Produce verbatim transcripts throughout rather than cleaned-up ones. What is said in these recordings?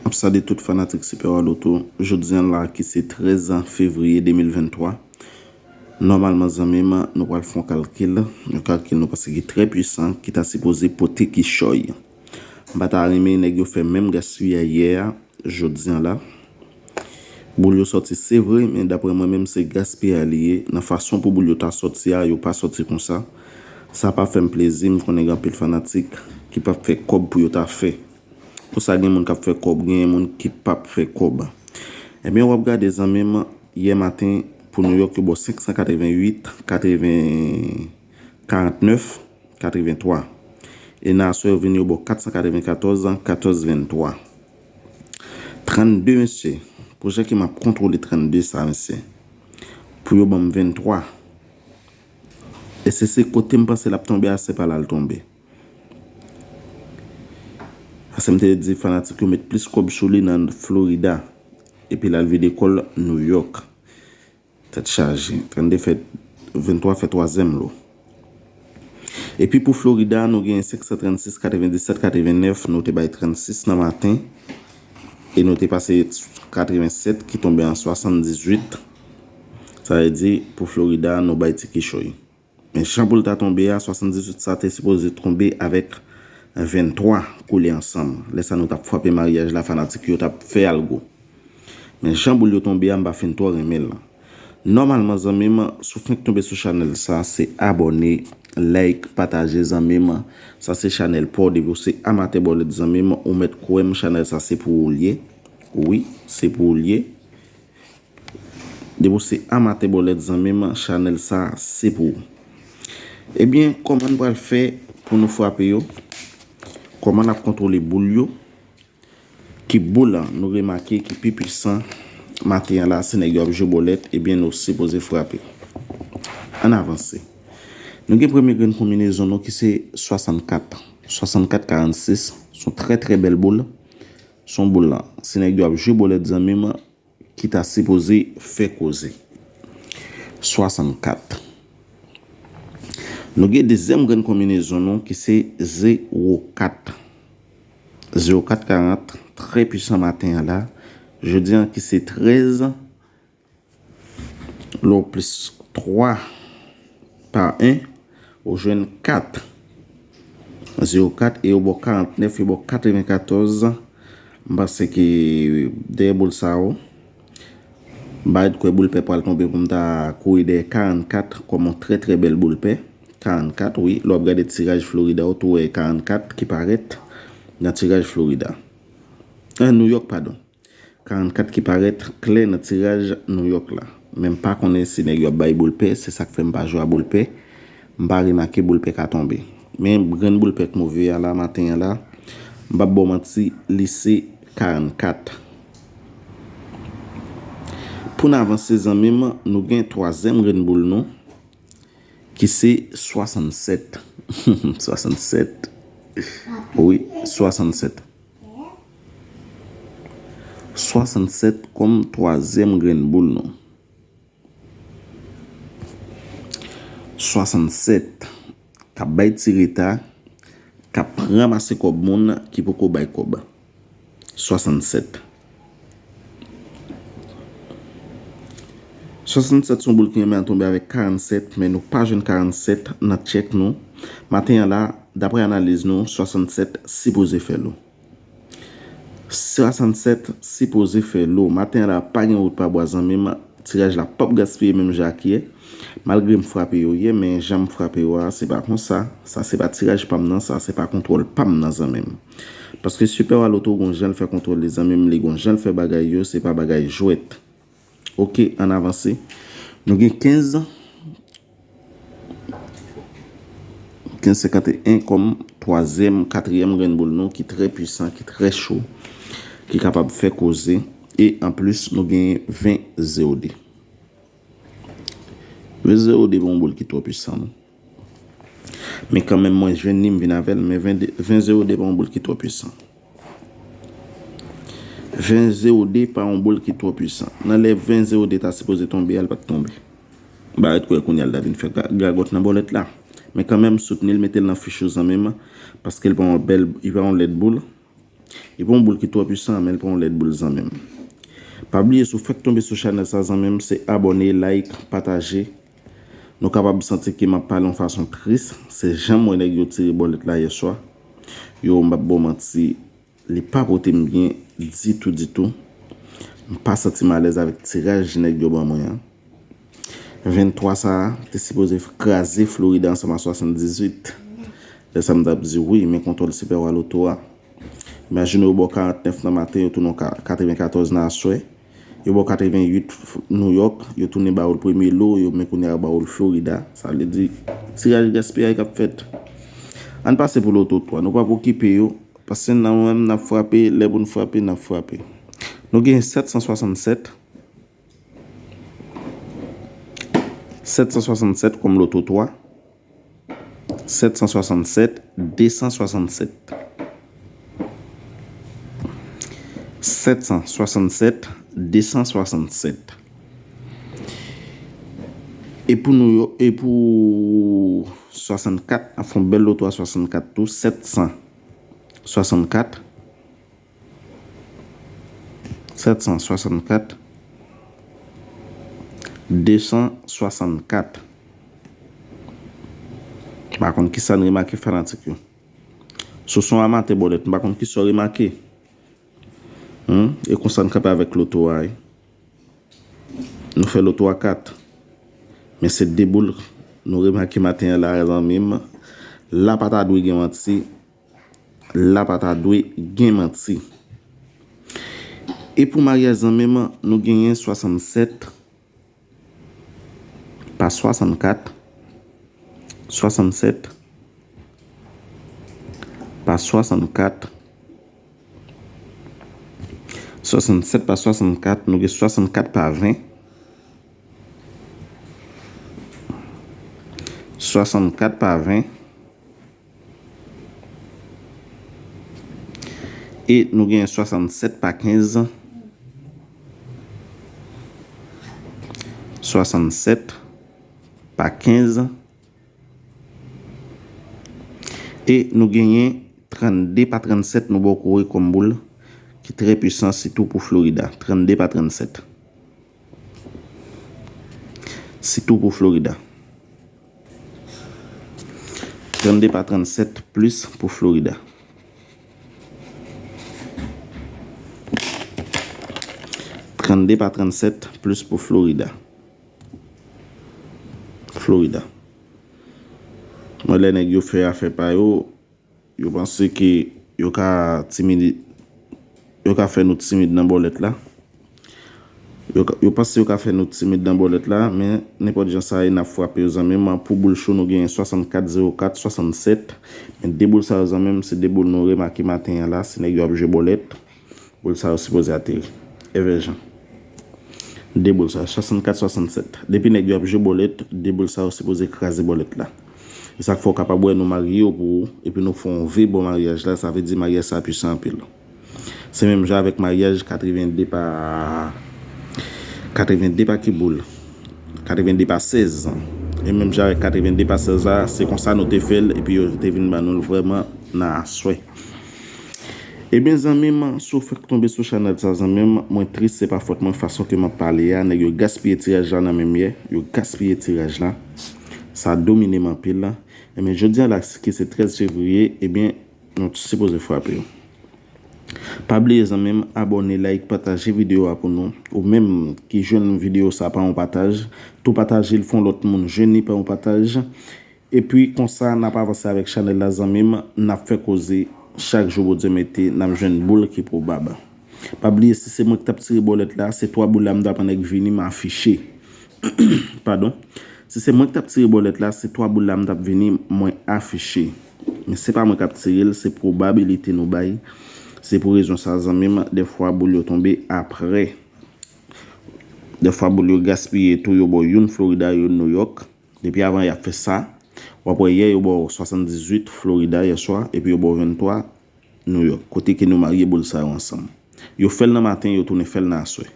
Ap salye tout fanatik Super Loto. Jodi a la ki se trèz fevriye de mil venntwa. Nòmalman, zanmi m, nou pral fè yon kalkil. Yon kalkil nou panse ki trè pwisan, ki ta sipoze pote kichòy. M pa ta renmen nèg yo fè menm gaspiyay yè a, jodi a la. Boul yo sòti, se vre, men daprè mwen menm, se gaspiyay li ye. Nan fason pou boul yo ta sòti a, yo pa sòti konsa. Sa pa fè m plezi, m konnen gen anpil fanatik ki p ap fè kòb pou yo ta fè. Konsa, gen moun k ap fè kòb, gen moun ki p ap fè kòb. Ebyen, w ap gade, zanmi m, yè maten, pou New York, yo ba w senk san katreven uit, katreven, karantnèf, katreven twa. E nan aswè, yo vini, yo ba w kat san katreven katòz, katòz venntwa. Trannde, mesye. Pou jan ke m ap kontwole trannde sa, mesye. Pou yo ban m venntwa. E se, se kote m panse l ap tonbe a, se pa la l tonbe. Paske m te di fanatik yo met plis kòb sou li nan Florida. Epi l al vide kò l New York. Tèt chaje. Trannde fè, venntwa fè twazyèm lo. Epi pou Florida, nou gen senk san trannsis, katrevendisèt, katrevennèf, nou te bay trannsis nan maten. E nou te pase katrevensèt ki tonbe an swasanndizuit. Sa vle di, pou Florida, nou bay ti kichòy. Men jan pou l ta tonbe a, swasanndizuit sa te sipoze tonbe avèk venntwa koule ansanm. Lè sa nou t ap frape maryaj la, fanatik yo t ap fè algo. Men jan boul yo tonbe a, m pa fin twò renmen l. Nòmalman, zanmi m, si w fenk tonbe sou chanèl sa, se abòne, like, pataje, zanmi m. Sa se chanèl pa w, depi w se amatè bòlèt, zanmi m, ou mèt kwè m, chanèl sa se pou ou l ye. Wi, se pou ou l ye. Depi w se amatè bòlèt, zanmi m, chanèl sa se pou ou. Ebyen, kòman n pral fè pou nou frape yo? Kòman n ap kontwole boul yo? Ki boul nou remake ki pi pwisan maten an la, si nèg yo ap jwe bòlèt, ebyen, nou sipoze frape. Ann avanse. Nou gen premye grenn konbinezon nou ki se swasannkat. Swasannkat karannsis, se yon trè, trè bèl boul. Se yon boul la. Si nèg yo ap jwe bòlèt, zanmi m, ki ta sipoze fè koze. Swasannkat. Nou gen dezyèm grenn konbinezon nou ki se zewo kat. Zewo kat karant, trè pwisan maten an la. Jodi an ki se trèz, lè w plis twa pa en, ou jwenn kat. Zewo kat, e yo ba w karantnèf, yo ba w katrevenkatòz. M panse ke dèyè boul sa yo, m pa ret kwè boul pè pral tonbe pou m ta kouri dèyè karannkat kòm yon trè, trè bèl boul pè. Karannkat, wi. Lè w ap gade tiraj Florida, ou tou wè karannkat ki parèt nan tiraj Florida. An, New York, padon. Karannkat ki parèt klè nan tiraj New York la. Men m pa konnen si nèg yo ap bay boul pè, se sa k fè m pa jwe a boul pè. M pa remake boul pè ka tonbe. Men grenn boul pè k move a la, maten an la, m p ap ba w manti, li se karannkat. Pou n avanse, zanmi m, nou gen twazyèm grenn boul nou, ki se swasannsèt. Swasannsèt. Wi, swasannsèt. Swasannsèt kòm twazyèm grenn boul nou. Swasannsèt k ap bay ti reta, k ap ranmase kòb moun ki poko bay kòb. Swasannsèt. Swasannsèt se yon boul ki renmen al tonbe avèk karannsèt, men nou pa jwenn karannsèt nan tchèk nou. Maten an la, daprè analiz nou, swasannsèt sipoze fè lo. Swasannsèt sipoze fè lo. Maten an la, pa gen wout pa bwa, zanmi m. Tiraj la p ap gaspiye menm jan ak yè. Malgre m frape yo yè, men jan m frape yo a, se pa konsa. Sa se pa tiraj pa m nan, sa se pa kontwòl pa m nan, zanmi m. Paske Super Loto gon jan l fè kontwòl li, zanmi m, li gon jan l fè bagay yo, se pa bagay jwèt. Oke, ann avanse. Nou gen kenz, kenz senkanteyen kòm twazyèm, katriyèm grenn boul nou ki trè pwisan, ki trè cho, ki kapab fè koze. E anplis, nou gen ven zewo de. Ven zewo de pa yon boul ki twò pwisan, non. Men kanmenm, mwen jwenn li, m vin avè l, men ven zewo de pa yon boul ki twò pwisan. Ven zewo de pa yon boul ki twò pwisan. Nan lè ven zewo de ta sipoze tonbe a, l pa t tonbe. M pa ret kwè kounye a l ta vin fè ga-, gagòt nan bòlèt la. Men kanmenm, soutni l, mete l nan fich ou, zanmi m, paske l pa yon bèl, li pa yon lèd boul. Li pa yon boul ki twò pwisan, men li pa yon lèd boul, zanmi m. Pa bliye, si w fèk tonbe sou chanèl sa, zanmi m, se abòne, like, pataje. Nou kapab santi ke m ap pale yon fason tris. Se jan m wè nèg yo tire bòlèt la yè swa. Yo, m p ap ba w manti, li pa pote m byen ditou, ditou. M pa santi m alèz avèk tiraj nèg yo ban mwen an. Venntwa sa a te sipoze kraze Florida ansanm a swasanndizuit. Lè sa a m t ap di wi, men kontwòl sipè wa loto a. Imajine yo ba w karantnèf nan maten, yo tounen w ka-, katrevenkatòz nan aswè. Yo ba w katrevenyit f-, New York, yo tounen ba w l premye lo, yo men kounye a yo ba w l Florida. Sa vle di, tiraj gaspiyay k ap fèt. Ann pase pou loto twa. Nou p ap okipe yo, paske nan nou menm n ap frape, lè pou n frape, n ap frape. Nou gen sèt san swasannsèt. Sèt san swasannsèt kòm loto twa. Sèt san swasannsèt, de san swasannsèt. Sèt san swasannsèt, de san swasannsèt. E pou nou yo, e pou swasannkat, n ap fè yon bèl loto a swasannkat tou, sèt san swasannkat. Sèt san swasannkat, de san swasannkat. M pa konn kisa n remake, fanatik yo. Si w se yon amatè bòlèt, m pa konn kisa w remake. Hmm? E konsa n kanpe avèk loto a, wi. Nou fè loto a kat. Men se de boul nou remake maten an la, zanmi m. La pa ta dwe gen manti. La pa ta dwe gen manti. E pou maryaj zanmi m, nou genyen swasannsèt pa swasannkat, swasannsèt pa swasannkat, swasannsèt pa swasannkat, nou gen swasannkat pa ven, swasannkat pa ven, e nou gen swasannsèt pa kenz, swasannsèt pa kenz, e nou genyen trannde pa trannsèt, nou ba w kore kòm boul ki trè pwisan, sitou pou Florida. Trannde pa trannsèt. Sitou pou Florida. Trannde pa trannsèt plis pou Florida. Trannde pa trannsèt plis pou Florida. Florida. Mwen, lè nèg yo fè afè pa yo, yo panse ke yo ka timid, yo ka fè nou timid nan bòlèt la. Yo ka, yo panse yo ka fè nou timid nan bòlèt la, men nenpòt jan sa ye, n ap frape yo, zanmi m. Pou boul cho, nou genyen swasannkat zewo kat swasannsèt. Men de boul sa yo, zanmi m, se de boul nou remake maten an la, si nèg yo ap jwe bòlèt. Boul sa yo sipoze ateri. Evè jan. De boul sa yo, swasannkat swasannsèt. Depi nèg yo ap jwe bòlèt, de boul sa yo sipoze kraze bòlèt la. E sa k fè w kapab wè nou marye yo pou ou, epi nou fè yon ve bò maryaj la, sa vle di maryaj sa pwisan anpil. Se menm jan avèk maryaj katrevennde pa, katrevennde pa ki boul? Katrevennde pa sèz. E menm jan avèk katrevennde pa sèz la, se konsa nou te fè l, epi yo te vin ban nou l vrèman nan aswè. Ebyen, zanmi m, si w fèk tonbe sou chanèl sa, zanmi m, mwen tris, se pa fòt mwen, fason ke m ap pale a, nèg yo gaspiye tiraj la nan men m yè, yo gaspiye tiraj la. Sa domine m anpil la. Ebyen, jodi a la, ki se trèz fevriye, ebyen, nou sipoze frape yo. Pa bliye, zanmi m, abòne, like, pataje videyo a pou nou. Ou menm ki jwenn videyo sa pa yon pataj, tou pataje l, fè yon lòt moun jwenn li pa yon pataj. Epi konsa, n ap avanse avèk chanèl la, zanmi m, n ap fè koze. Chak jou Bondye mete, n ap jwenn boul ki pwobab. Pa bliye, si se mwen ki t ap tire bòlèt la, se twa boul la m t ap annik vini, m afiche. Padon. Si se mwen ki t ap tire bòlèt la, se twa boul la m t ap vini, mwen afiche. Men se pa mwen k ap tire l, se pwobabilite nou bay. Se pou rezon sa, zanmi m, dèfwa boul yo tonbe apre. Dèfwa boul yo gaspiye tou, yo ba w youn Florida, youn New York. Depi avan y ap fè sa, w ap wè yè yo ba w swasanndizuit Florida yè swa, epi yo ba w venntwa New York, kote ke nou marye boul sa yo ansanm. Yo fè l nan maten, yo tounen fè l nan aswè.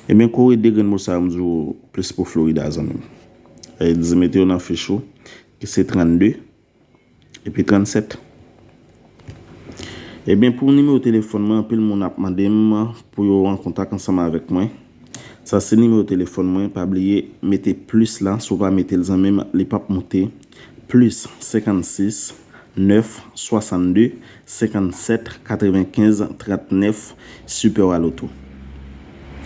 Ebyen, kore de grenn boul sa yo, m di w plis pou Florida, zanmi m. Sa vle di, mete yo nan fich ou, ki se trannde, epi trannsèt. Ebyen, pou nimewo telefòn mwen, anpil moun ap mande m pou yo an kontak ansanm avèk mwen. Sa se nimewo telefòn mwen, pa bliye mete plis la, si w pa mete l zanmi m, li p ap moute. Plis senkannsis, nèf, swasanndde, senkannsèt, katrevenkenz, trannèf, Super Aloto.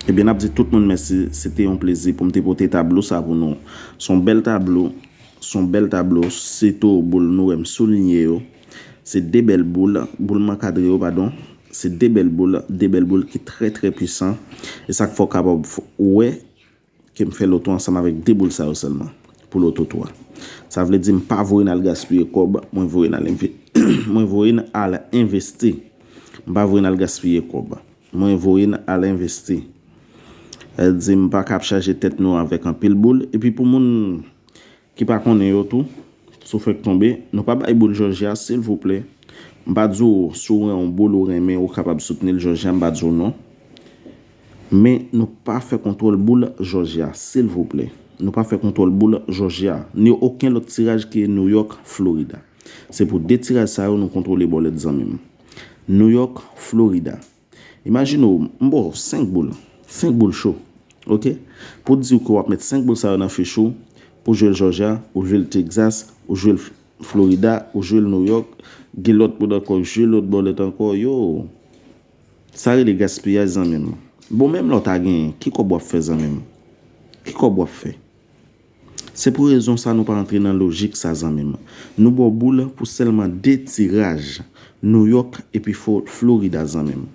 Ebyen, n ap di tout moun mèsi, se te yon plezi pou m te pote tablo sa pou nou. Se yon bèl tablo, se yon bèl tablo, sitou boul nou wè m soulinye yo. Se de bèl boul, boul m ankadre yo, padon. Se de bèl boul, de bèl boul ki trè, trè pwisan. E sa k fè w kapab wè ke m fè loto ansanm avèk de boul sa yo sèlman pou loto twa. Sa vle di m pa voye n al gaspiye kòb, mwen voye n al enve-, mwen voye n al envesti. M pa voye n al gaspiye kòb. Mwen voye n al envesti. Sa vle di m pa ka ap chaje tèt nou avèk anpil boul. Epi pou moun ki pa konnen yo tou, si w fèk tonbe, nou pa bay boul Jòjya, silvouplè. M pa di w, si w wè yon boul ou renmen, ou kapab soutni l Jòjya, m pa di w non. Men nou pa fè kontwòl boul Jòjya, silvouplè. Nou pa fè kontwòl boul Jòjya, ni okenn lòt tiraj ke New York, Florida. Se pou de tiraj sa yo nou kontwole bòlèt zanmi m. New York, Florida. Imajine w, m ba w senk boul, senk boul cho, oke? Pou di w ke w ap met senk boul sa yo nan fich ou, ou jwe l Jòjya, ou jwe l Texas, ou jwe l F-, Florida, ou jwe l New York, gen lòt moun ankò, jwe lòt bòlèt ankò, yo. Sa rele gaspiyaj, zanmi m. Bon, menm lè w ta genyen, ki kòb w ap fè, zanmi m? Ki kòb w ap fè? Se pou rezon sa nou pa antre nan lojik sa, zanmi m. Nou ba w boul pou sèlman de tiraj, New York epi Fo-, Florida, zanmi m.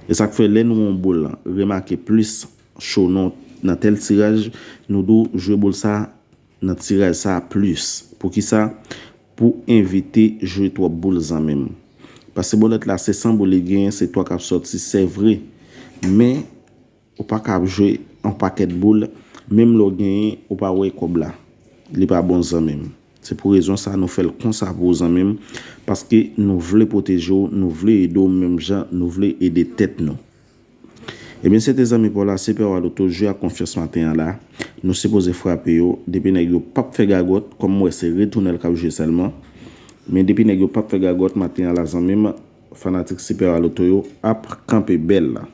E sa k fè lè nou wè yon boul remake plis cho nan, nan tèl tiraj, nou di w jwe boul sa nan tiraj sa plis. Poukisa? Pou evite jwe twòp boul, zanmi m. Paske bòlèt la se san boul li genyen, se twa k ap sòti, se vre. Men ou pa ka ap jwe yon pakèt boul, menm lè w genyen, ou pa wè kòb la. Li pa bon, zanmi m. Se pou rezon sa nou fè l konsa pou ou, zanmi m, paske nou vle pwoteje w, nou vle ede w menm jan nou vle ede tèt nou. Ebyen, se te zanmi pa w la, Super Aloto, jwe ak konfyans maten an la. Nou sipoze frape yo, depi nèg yo p ap fè gagòt, kòm m wè se retounen l k ap jwe sèlman. Men depi nèg yo p ap fè gagòt maten an la, zanmi m, fanatik Super Aloto yo ap kanpe bèl la.